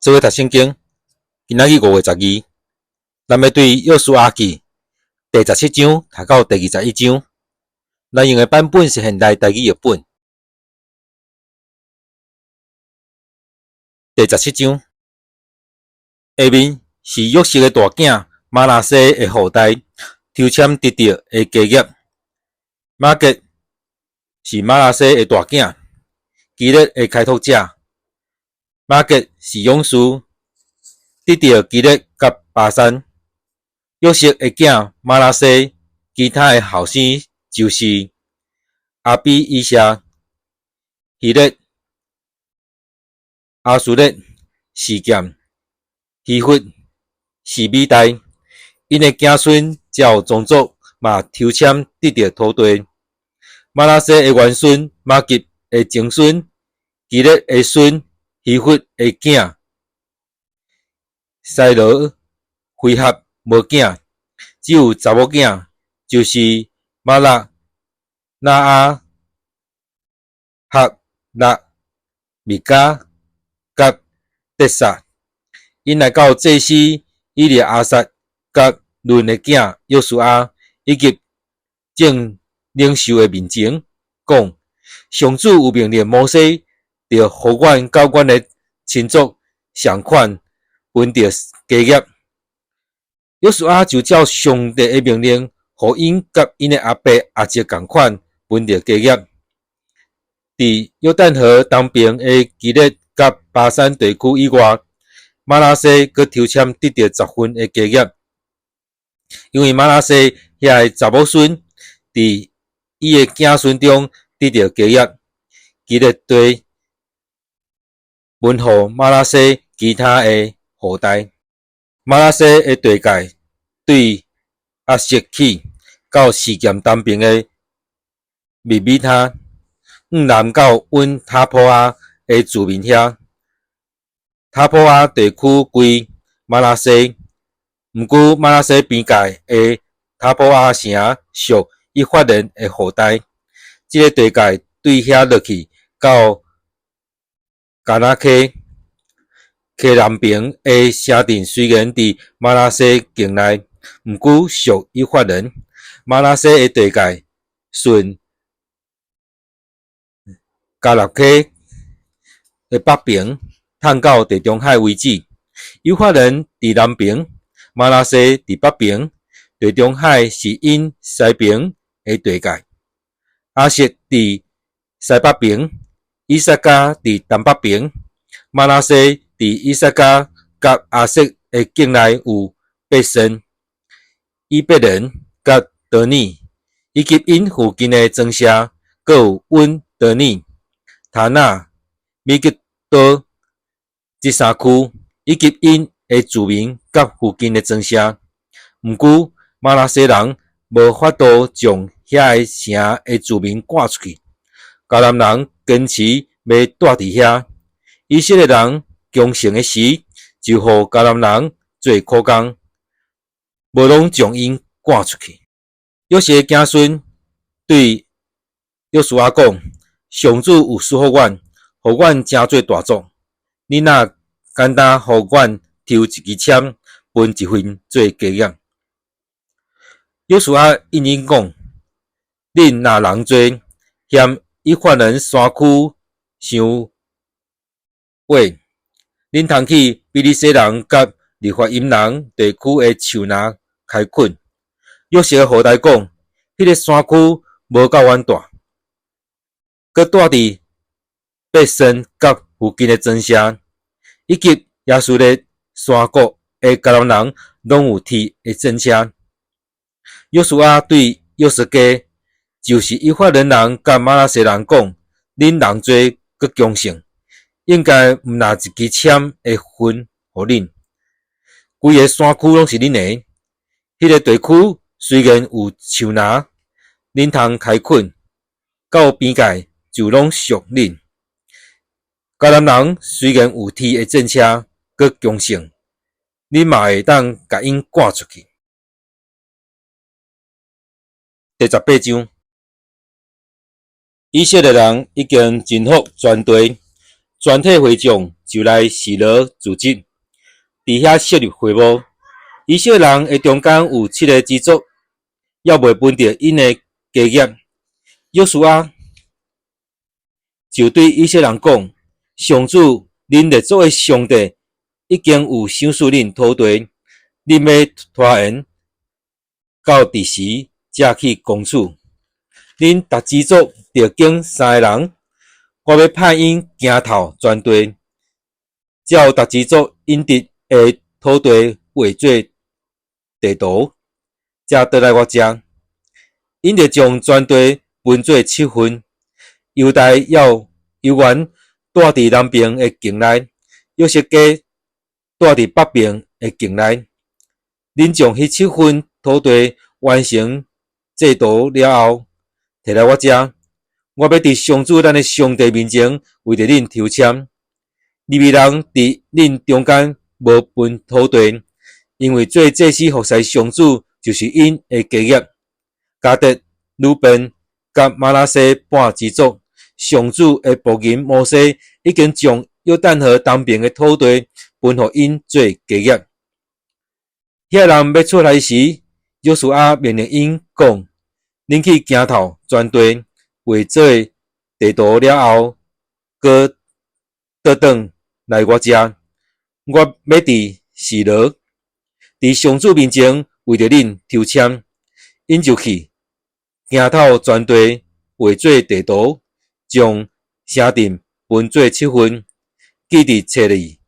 做伙讀聖經，今仔日5月12，咱欲對約書亞記第十七章讀到第二十一章。咱用的版本是現代台語譯本。第十七章，下面是約瑟的大囝瑪拿西的後代抽籤得著的家業。瑪結是瑪拿西的大囝，基列的開拓者。瑪結是勇士，得著基列佮巴珊。約瑟的囝瑪拿西其他的後生就是亞比以謝、希列、亞書列、示劍、希弗、示米大。𪜶的子孫照宗族嘛抽籤得著土地。瑪拿西的外孫瑪吉的曾孫，基列的孫希弗的囝，西羅非合無囝，只有查某囝，就是瑪勒、拿阿、絝辣、密迦佮得撒。𪜶來到祭司以利亞撒佮嫩的囝約書亞以及眾領袖的面前，講：上主有命令摩西，著予阮佮阮的親族仝款分著家業。約書亞就照上帝的命令，予𪜶佮𪜶的阿伯阿叔仝款分著家業。佇約旦河東爿的基列佮巴珊地區以外，瑪拿西閣抽籤得著十份的家業，因為瑪拿西遐的查某孫佇伊的子孫中得著家業。基列地分予瑪拿西其他的後代。瑪拿西的地界對亞設起，到示劍東爿的密美他，向南到穩他普亞的住民遐。他普亞地區歸瑪拿西，毋過瑪拿西邊界的他普亞城屬以法蓮的後代。這个地界對遐落去到迦拿溪，溪南爿的城鎮雖然佇瑪拿西境內，毋過屬以法蓮。瑪拿西的地界順迦納溪的北爿，探到地中海為止。以法蓮佇南爿，瑪拿西佇北爿，地中海是𪜶西爿的地界。亞設佇西北爿，以薩迦佇東北爿。瑪拿西佇以薩迦佮亞設的境內有伯善、以瞵連佮多爾，以及𪜶附近的莊舍，閣有穩多爾、塔納、米吉多這三區，以及𪜶的住民佮附近的莊舍。毋過瑪拿西人無法度將遐个城的住民趕出去。迦南人堅持欲蹛佇遐。以色列人強盛的時，就予迦南人做苦工，無攏將𪜶趕出去。約瑟的子孫對約書亞講：上主有賜福阮，予阮成做大族。你若簡單予阮抽一支籤，分一份做家業。約書亞應允講：恁若人濟，嫌以法蓮山區傷遠，恁通去比利洗人佮利乏音人地區的樹林開墾。約瑟的後代講：彼个山區無夠阮蹛，閣蹛佇伯善佮附近的莊舍，以及耶斯列山谷的迦南人，攏有鐵的戰車。約書亞對約瑟家，就是以法蓮人佮瑪拿西人講：恁人濟閣強盛，應該毋若一支籤會分予恁。規个山區攏是恁的。彼个地區雖然有樹林，恁通開墾，到邊界就攏屬恁。迦南人雖然有鐵的戰車，閣強盛，恁嘛會當共𪜶趕出去。第十八章，以色列人已經征服全地，全體會眾就來示羅住宿，佇遐設立會幕。以色列人的中間有七个支族，猶未分著𪜶的家業。約書亞就對以色列人講：上主恁列祖的上帝已經有賞賜恁土地，恁欲拖延到佇時才去攻取。恁逐支族著揀三个人，我欲派𪜶行透全地，照逐支族應得的土地畫做地圖，才倒來我遮。𪜶著將全地分做七份，猶大猶猶原住佇南爿的境內，約瑟家住佇北爿的境內。恁將彼七份土地完成製圖了後，提來我遮，我欲佇上主咱的上帝面前為著恁抽籤。利未人佇恁中間無分土地，因為做祭司服侍上主就是𪜶的家業。迦得、魯便佮瑪拿西半支族，上主的僕人摩西已經將約旦河東爿的土地分予𪜶做家業。遐人欲出來時，約書亞命令𪜶講：恁去行透全地，畫做地圖了後，閣倒轉來我遮。我欲佇示羅，佇上主面前為著恁抽籤。𪜶就去行透全地，畫做地圖，將城鎮分做七份，記佇冊裡，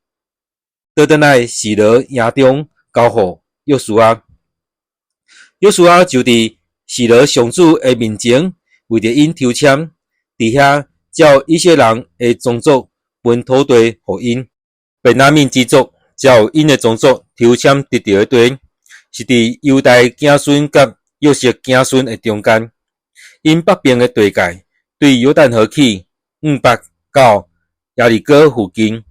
倒轉來示羅營中交予約書亞。約書亞就佇示羅上主的面前為著𪜶抽籤，佇遐照以色列人的宗族分土地予𪜶。便雅憫支族照𪜶的宗族抽籤得著的地，是佇猶大子孫佮約瑟子孫的中間。𪜶北爿的地界對約旦河起，往北到耶利哥附近，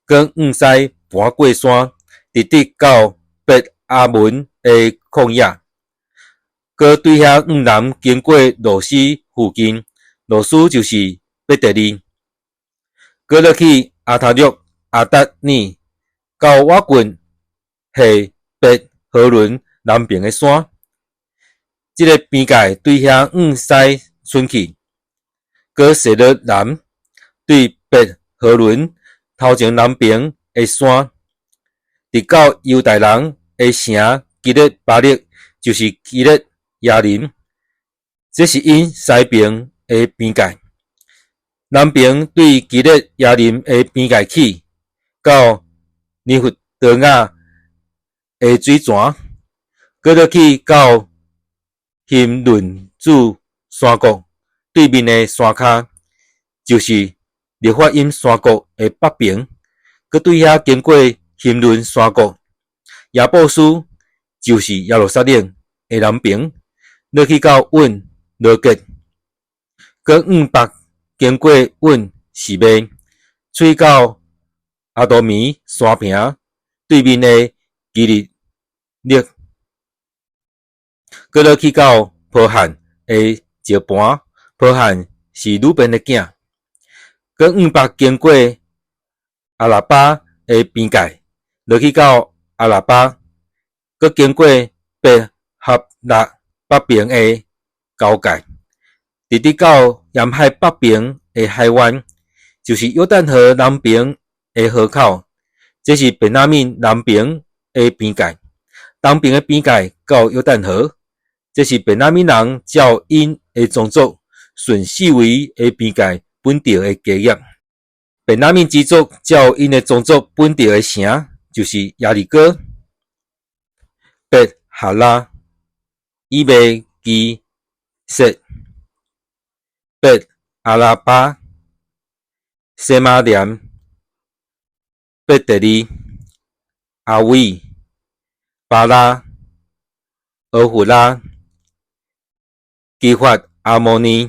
閣往西盤過山，直直到伯亞文的曠野。閣對遐往南經過路斯附近，路斯就是伯特利，閣落去亞他錄、亞達爾，到瓦郡下伯何崙南爿的山。這个邊界對遐往西伸去，閣踅落南，對伯何崙頭前南爿的山，直到猶大人的城基列巴力，就是基列耶琳。這是𪜶西爿的邊界。南爿對基列耶琳的邊界起，到尼弗多亞的水泉，閣落去到欣嫩子山谷對面的山跤，就是勒法音山谷的北爿，閣對遐經過欣嫩山谷，耶布斯就是耶路撒冷的南爿，落去到隱羅結，閣往北經過隱示糜，喙到亞多米山坪對面的基利勒，閣落去到波罕的石盤，波罕是魯便的囝，閣往北經過亞喇巴的邊界，落去到亞喇巴，閣經過伯合辣北爿的交界，直直到鹽海北爿的海灣，就是約旦河南爿的河口。這是便雅憫南爿的邊界。東爿的邊界到約旦河，這是便雅憫人照𪜶的宗族順四圍的邊界分著的家業。便雅憫支族照𪜶的宗族分著的城，就是耶利哥、伯哈拉、以麥基洗德、伯亞拉巴、洗瑪蘭、伯特利、亞偉、巴拉、俄弗拉、基法阿摩尼、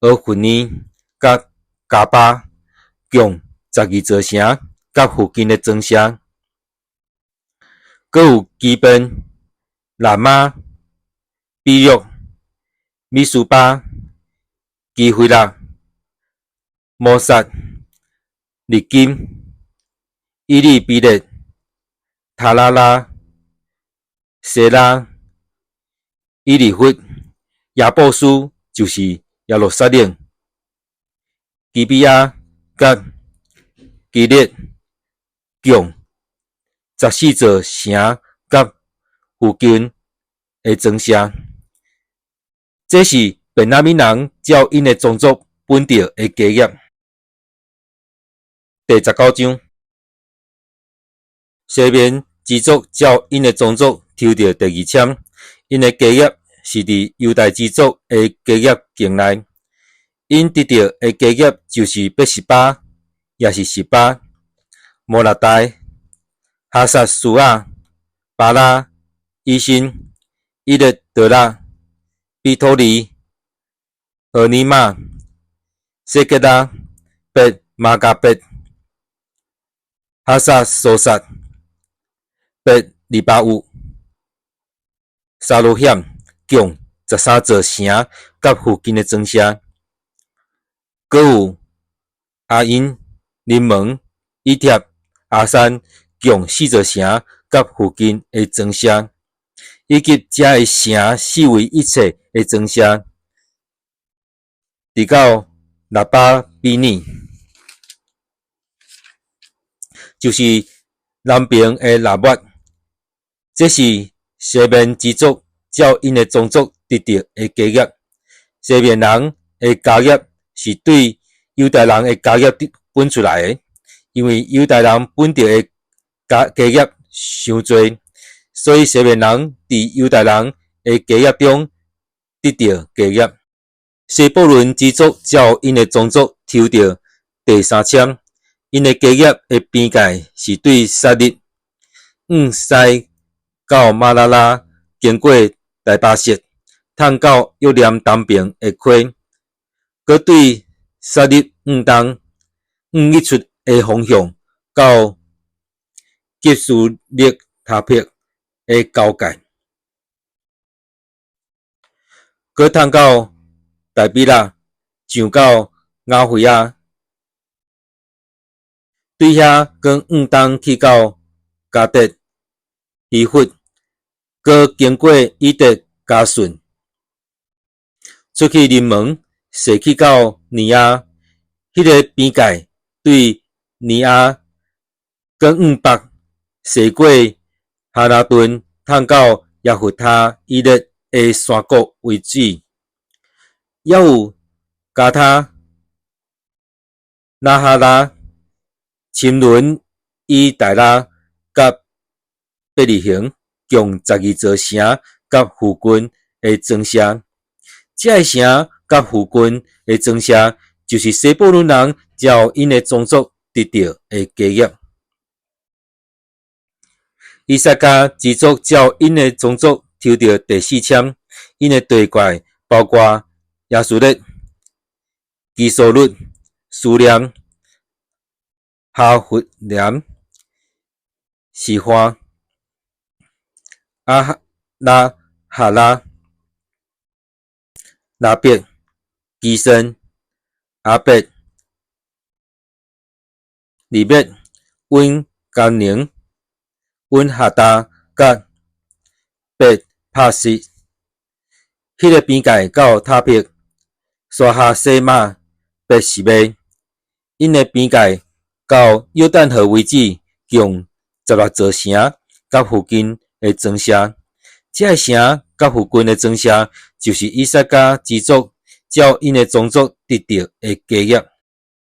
俄弗尼、佮迦巴，共12座城，佮附近的莊舍。閣有基遍、喇瑪、比略、米斯巴、基非拉、摩薩、利金、以利比勒、塔拉拉、西拉、以利弗、耶布斯，就是耶路撒冷、基比亞佮基列，共14座城佮附近的庄舍。這是便雅憫人照𪜶的宗族分著的家業。第19章，西緬支族照𪜶的宗族抽著第二籤，𪜶的家業是佇猶大支族的家業境內。𪜶得著的家業就是別是巴，也是示巴、摩拉大、哈撒書亞、巴拉、以新、以勒得拉、比托利、何尼瑪、洗革拉、別瑪迦別、哈撒蘇撒、別利巴烏、沙魯險，共13座城佮附近的莊舍。閣有阿因、臨門、以帖、亞山，共四座城佮附近的莊舍，以及遮的城四圍一切的莊舍，直到拉巴比尼，就是南爿的喇末。這是西緬支族照𪜶的宗族得著的家業。西緬人的家業是對猶大人的家業分出來的，因為猶大人分著的家業傷濟，所以西緬人佇猶大人的家業中得著家業。西布倫支族照𪜶的宗族抽著第三籤，𪜶的家業的邊界是對撒立，向西到瑪拉拉，經過大巴設，淌到約念東爿的溪，閣對撒立向東，向日出的方向到吉斯勒他伯的交界，閣淌到大比拉，上到雅菲亞，對遐閣向東去到迦得希弗，閣經過以得迦順，出去臨門，踅去到尼亞，彼个邊界對尼亞，閣向北踅過哈拿頓，淌到耶弗他伊勒的山谷為止。猶有迦他、拿哈拉、深崙、以大拉、佮伯利恆，共12座城佮附近的莊舍。這个城佮附近的莊舍，就是西布倫人照𪜶的宗族得著的家業。以薩迦支族照𪜶的宗族抽著第四籤，𪜶的地界包括耶書勒、基蘇律、書念、哈弗蘭、示換、阿拉哈拉、拉別、基森、阿伯、利滅、隱甘寧、隱哈達佮別帕斯。彼个邊界到塔帕、沙哈洗瑪、別是巴，𪜶的邊界到約旦河為止，共16座城佮附近的莊舍。這个城佮附近的莊舍，就是以薩迦支族照𪜶的宗族得著的家業。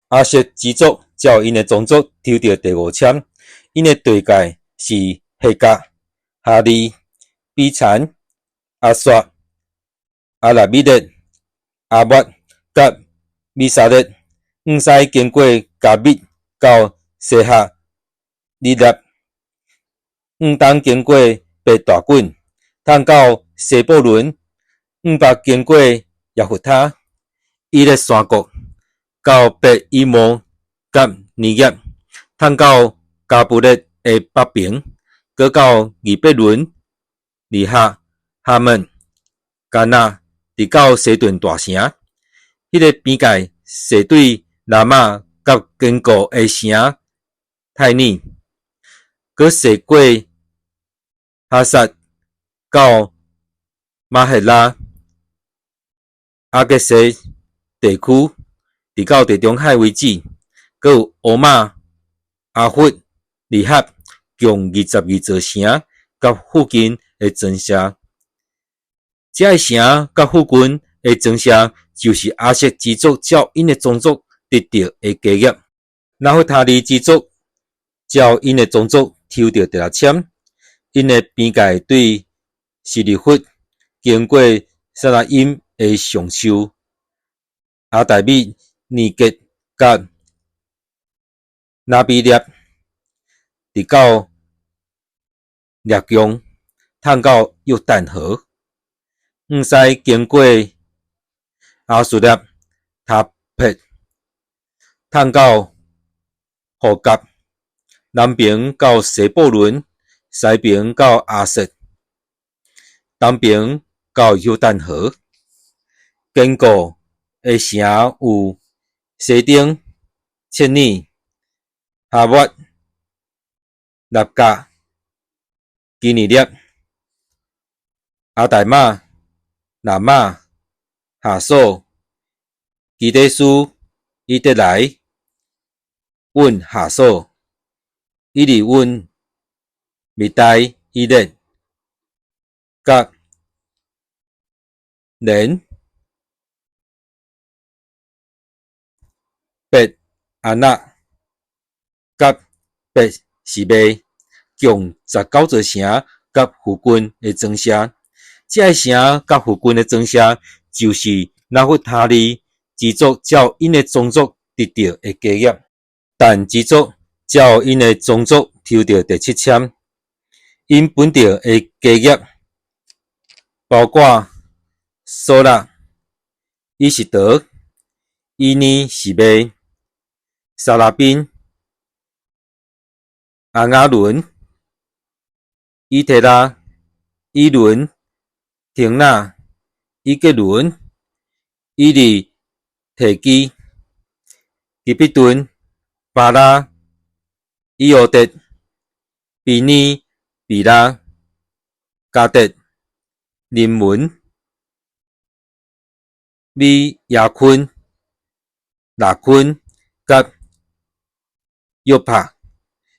亞設支族照𪜶的宗族抽著第五籤，𪜶的地界是希甲、哈利、比殘、亞煞、阿拉米勒、阿抹佮米沙勒，向西經過迦密到西哈利納，向東經過伯大滾，淌到西布倫，向北經過耶弗他、以勒山谷，到伯以摩佮尼業，淌到迦布勒的北爿，閣到義別倫、利哈、哈門、迦拿，直到西頓大城。彼个邊界踅對拉瑪佮堅固的城泰尼，閣踅過哈撒到瑪黑拉、亞結謝地區，直到地中海為止。閣有烏瑪、亞弗、利合，共22座城佮附近的莊舍。這个城佮附近的莊舍，就是亞設支族照𪜶的宗族得著的家業。拿弗他利支族照𪜶的宗族抽著第六籤，𪜶的邊界對希利弗經過撒拿音的橡樹、亞大米尼結佮拿比列，直到列強，通到約旦河，向西經過亞述列塔撇，通到戶甲，南爿到西布倫，西爿到亞設，東爿到約旦河。堅固的城有西丁、切爾、哈抹、臘甲、基尼列、亞大瑪、喇瑪、哈索、基底斯、以得來、阮哈索、以利阮、密大以列、佮連、別亞納、佮別是麥，共19座城佮附近的莊舍。這个城佮附近的莊舍，就是拿弗他利支族照𪜶的宗族得著的家業。但支族照𪜶的宗族抽著第七籤，𪜶分著的家業包括瑣辣、以實得、以尼示麥、沙拉賓、亞雅崙、以提拉、以倫、亭納、以革倫、以利提基、基比頓、巴拉、以烏得、比尼比拉、迦得、林文、米亞坤、拉坤佮約帕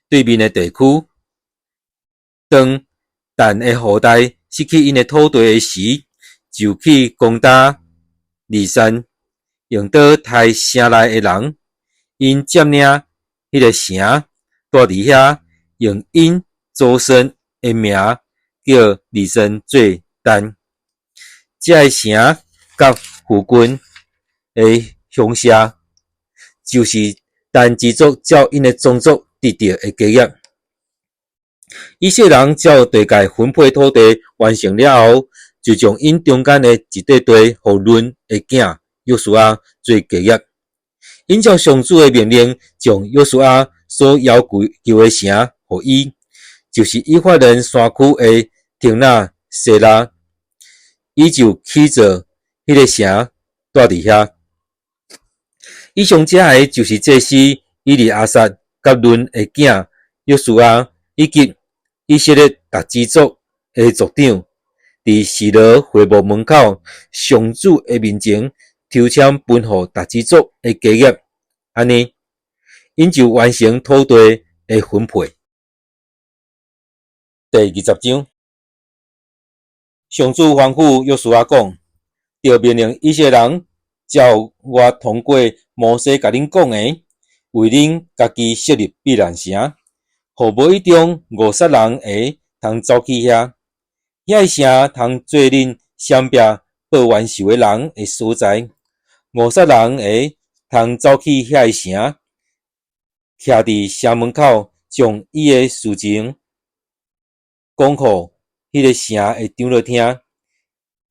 對面的地區。當但的後代失去𪜶的土地的時，就去攻打利山，用刀刣城內的人。𪜶佔領彼个城，住佇遐，用𪜶祖孫的名叫利山做但。這个城佮附近的鄉舍，就是但支族照𪜶的宗族得著的家業。以色列人照地界分配土地完成了後，就將𪜶中間的一塊地予嫩的囝約書亞做家業。𪜶照上主的命令，將約書亞所要求的城予伊，就是以法蓮山區的亭納西拉，伊就起造彼个城，住佇遐。以上這个就是祭司以利亞撒佮嫩的囝約書亞以及以色列逐支族的族長，佇示羅會幕門口上主的面前抽籤分予逐支族的家業，按呢，𪜶就完成土地的分配。第20章，上主吩咐約書亞講：著命令以色列人照我通過摩西共恁講的，為恁家己設立避難城，予無意中誤殺人的通走去遐。遐个城通做恁閃避報冤仇的人的所在。誤殺人的通走去遐个城，徛佇城門口，將伊的事情講予彼个城的長老聽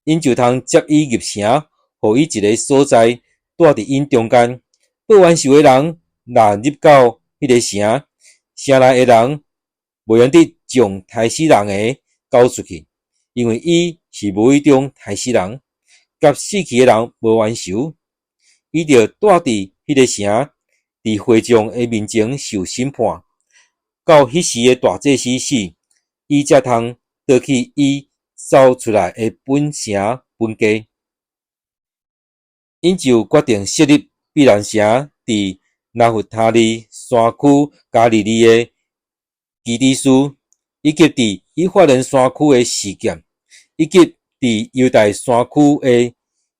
，𪜶就通接伊入城，予伊一个所在住佇𪜶中間。報冤仇的人若入到彼个城，城內的人袂用得將刣死人的交出去，因為伊是無意中刣死人，佮死去的人無冤仇，伊著住佇彼个城，佇會眾的面前受審判。到彼時的大祭司死，伊才通倒去伊走出來的本城分家。𪜶就決定設立避難城，佇拿弗他利山區加利利的基底斯，以及佇以法蓮山區的示劍，以及佇猶大山區的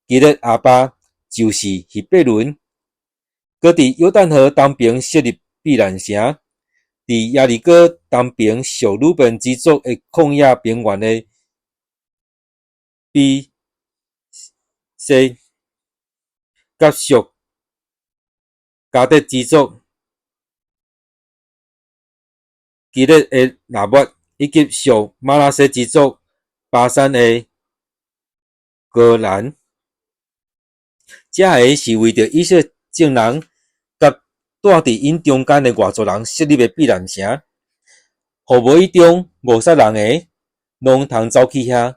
基列亞巴，就是希伯崙。閣佇約旦河東爿設立避難城，佇耶利哥東爿屬魯便支族的曠野平原的比洗，佮屬迦得支族基列的喇末，以及屬瑪拿西支族巴珊的歌蘭。這个是為著以色列眾人佮住佇𪜶中間的外族人設立的避難城，予無意中誤殺人的，攏通走去遐，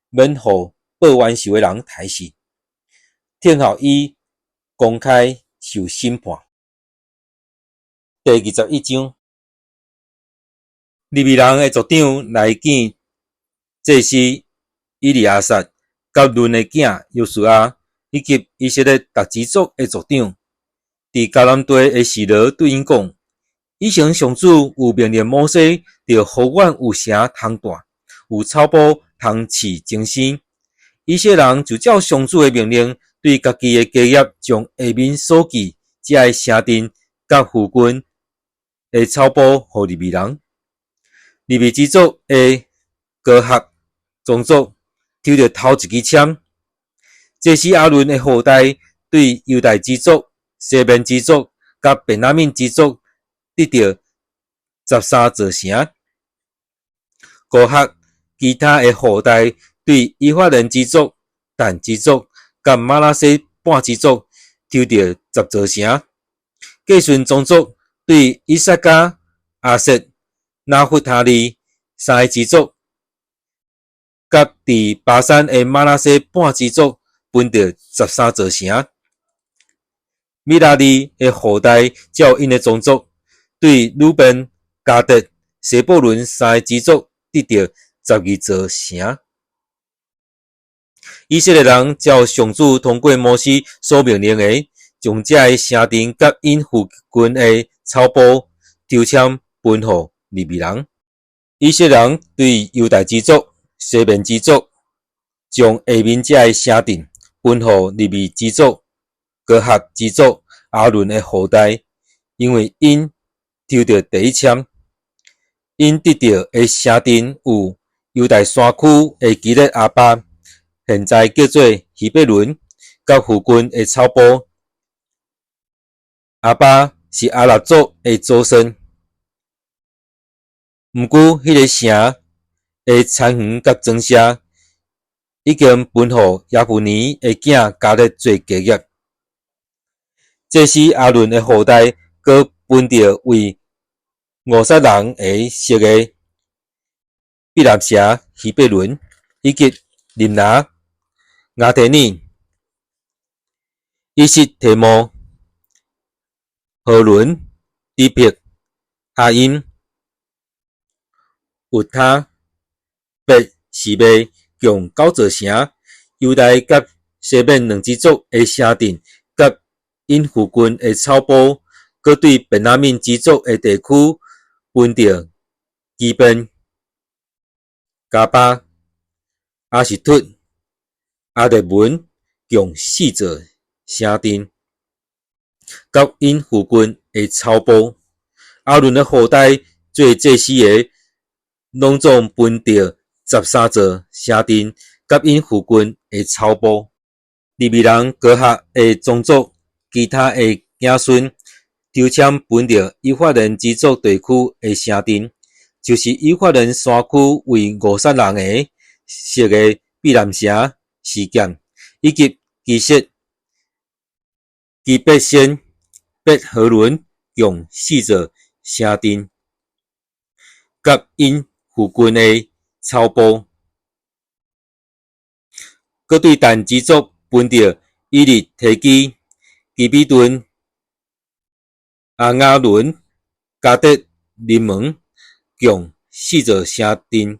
免予報冤仇的人刣死，聽候伊公開受審判。第21章，利未人的族長來見祭司以利亞撒，佮嫩的囝約書亞，以及以色列逐支族的族長，佇迦南地的示羅對𪜶講：以前上主有命令摩西，著予阮有城通蹛，有草埔通飼精牲。以色列人就照上主的命令，對家己的家業將下面所記這个城鎮佮附近的草埔予利未人。利未支族的哥合宗族抽著頭一支籤，祭司亞倫的後代對猶大支族、西緬支族佮便雅憫支族得著13座城。哥合其他的後代對以法蓮支族、但支族佮瑪拿西半支族抽著10座城。革順宗族對以薩迦、亞設、拿弗他利三个支族，佮佇巴珊的瑪拿西半支族分著13座城。米拉利的後代照𪜶的宗族，對魯便、迦得、西布倫三个支族得著12座城。以色列人照上主通過摩西所命令的，將這个城鎮佮𪜶附近的草埔抽籤分予利未人。以色列人對猶大支族、西緬支族，將下面這个城鎮分予利未支族、哥合支族亞倫的後代，因為𪜶抽著第一籤，𪜶得著的城鎮有猶大山區的基列亞巴，現在叫做希伯崙，佮附近的草埔。亞巴是亞納族的祖孫，毋過彼个城的田園佮莊舍已經分予耶孚尼的囝迦勒做家業。祭司亞倫的後代閣分著為誤殺人而設的避難城希伯崙，以及琳拿、雅提尼、以實提摩、何倫、底伯、阿音、烏他、別是瑪共九座城，猶大佮西緬兩支族的城鎮佮𪜶附近的草埔，閣對便雅憫支族的地區分著基遍、迦巴、亞實突、亞列文共四座城鎮，佮𪜶附近的草埔。亞倫的後代做祭司的，攏總分著13座城鎮，佮𪜶附近的草埔。利未人哥合的宗族其他的子孫抽籤分著以法蓮支族地區的城鎮，就是以法蓮山區為誤殺人而設的避難城示劍，以及基設、基別仙、別何崙共四座城鎮，佮𪜶附近的草埔。閣對但支族分著以利提基、基比頓、亞雅崙、迦得林門，共四座城鎮，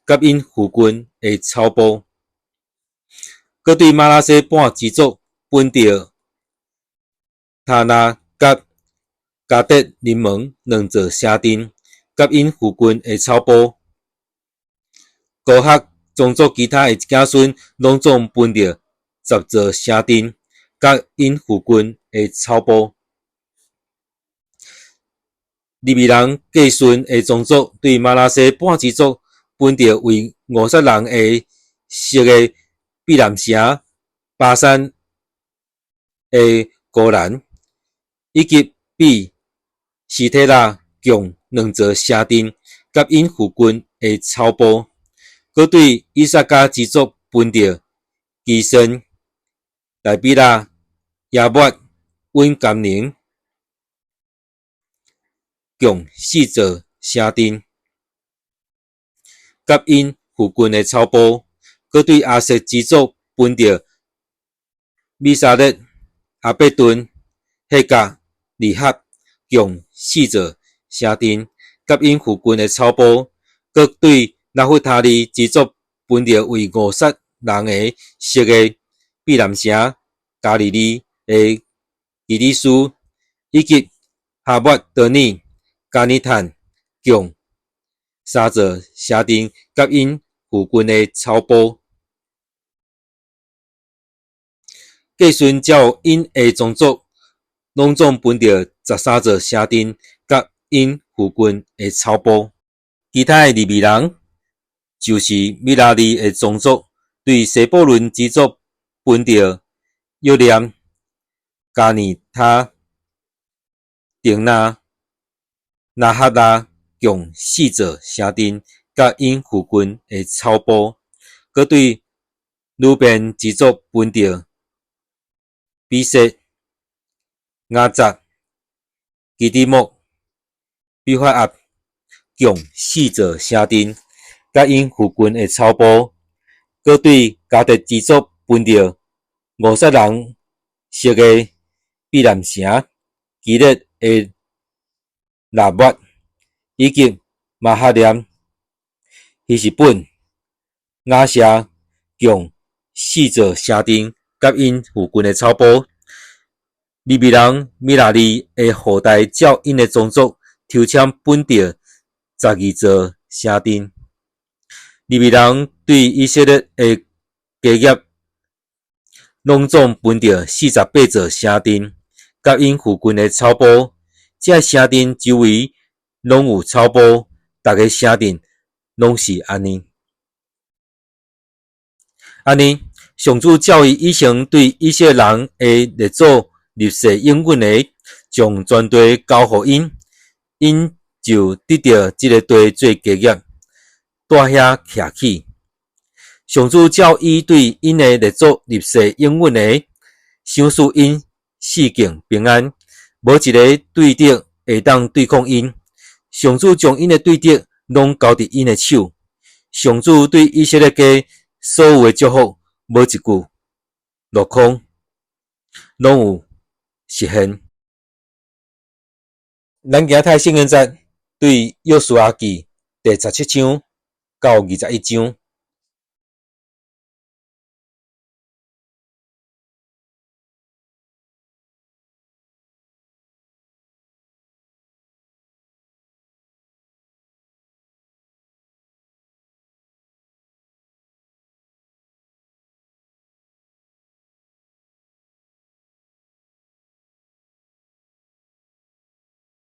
佮𪜶附近的草埔。閣對瑪拿西半支族分著塔納佮迦得林門兩座城鎮，佮𪜶附近的草埔。哥黑宗族其他的子孫攏總分著10座城鎮，佮𪜶附近的草埔。利未人革順的宗族對瑪拿西半支族分著為50人會識的避難城巴珊的高蘭，以及比斯提拉共兩座城鎮，佮𪜶附近的草埔。閣對以薩迦支族分著基順、大比拉、耶抹、隱甘寧，共四座城鎮，佮𪜶附近的草埔。閣對亞設支族分著米沙勒、亞伯頓、赫甲、利合，共四座城鎮，佮𪜶附近的草埔。閣對拿弗他利支族分著為50人會識的避難城加利利的基底斯，以及哈抹多爾、迦尼坦，共三座城鎮，佮𪜶附近的草埔。革順照𪜶的宗族，攏總分著13座城鎮，佮𪜶附近的草埔。其他的利未人，就是米拉利的宗族，對西布倫支族分著約念、迦尼他、定拿、拿哈拉，共四座城鎮，佮𪜶附近的草埔。閣對呂便支族分著比設、雅雜、基底莫、比法鴨，共四座城鎮，佮𪜶附近的草埔。閣對迦得支族分著50人識的避難城基列的辣抹，以及瑪哈念、希實本、雅謝，共四座城鎮，佮𪜶附近的草埔。利未人米拉利的後代照𪜶的宗族抽籤分著12座城鎮。利未人對以色列的家業，攏總分著48座城鎮，佮𪜶附近的草埔。這个城鎮周圍攏有草埔，逐个城鎮攏是按呢。按呢，上主照伊以前對以色列人的列祖立誓應允的，將全地交予𪜶，𪜶就得著這个地做家業，蹛遐徛起。上主照伊對𪜶的列祖立誓應允的，賞賜𪜶四境平安，無一个對敵會當對抗𪜶。上主將𪜶的對敵攏交佇𪜶的手。上主對以色列家所有的祝福，無一句落空，攏有實現。咱今仔睇聖經節對約書亞記第17章到21章。